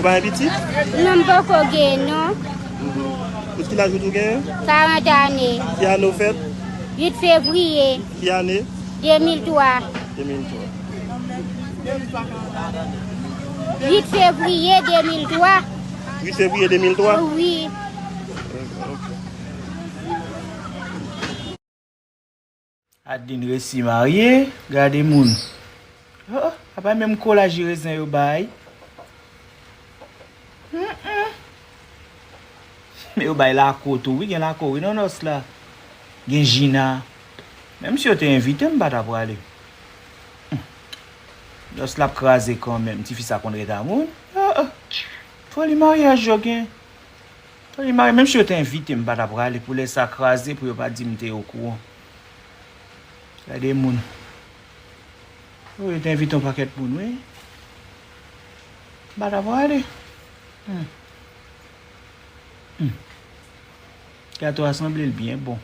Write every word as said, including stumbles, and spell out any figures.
Bay pitit? Non, m poko gen, non. Mhm. Ki laj ou tou genyen? Karant ane. Ki ane w fèt? Uit fevriye. Ki ane? De mil twa. De mil twa. Uit fevriye de mil twa. Uit fevriye de mil twa? Wi. Ok. Adeline resi marye, gade moun. Oh, oh, apa menm kolaj rezen yo bay. Mm, mm. Men yo bay lako tou, wi, gen lako, wi, nan nòs la. Gen Jina. Menm si yo te envite m, m pa ta prale. Hmm. Nòs la ap kraze kanmenm, tifi sa konn ret a moun. Ah, ah. Foli maryaj yo gen. Foli maryaj, menm si yo te envite m, m pa ta prale pou lè sa kraze, pou yo pa di m te okouran. Gade moun. Wi, yo te envite yon pakèt moun, wi. M pa ta prale. Hmm. Hmm. Gato a sanble l byen bon.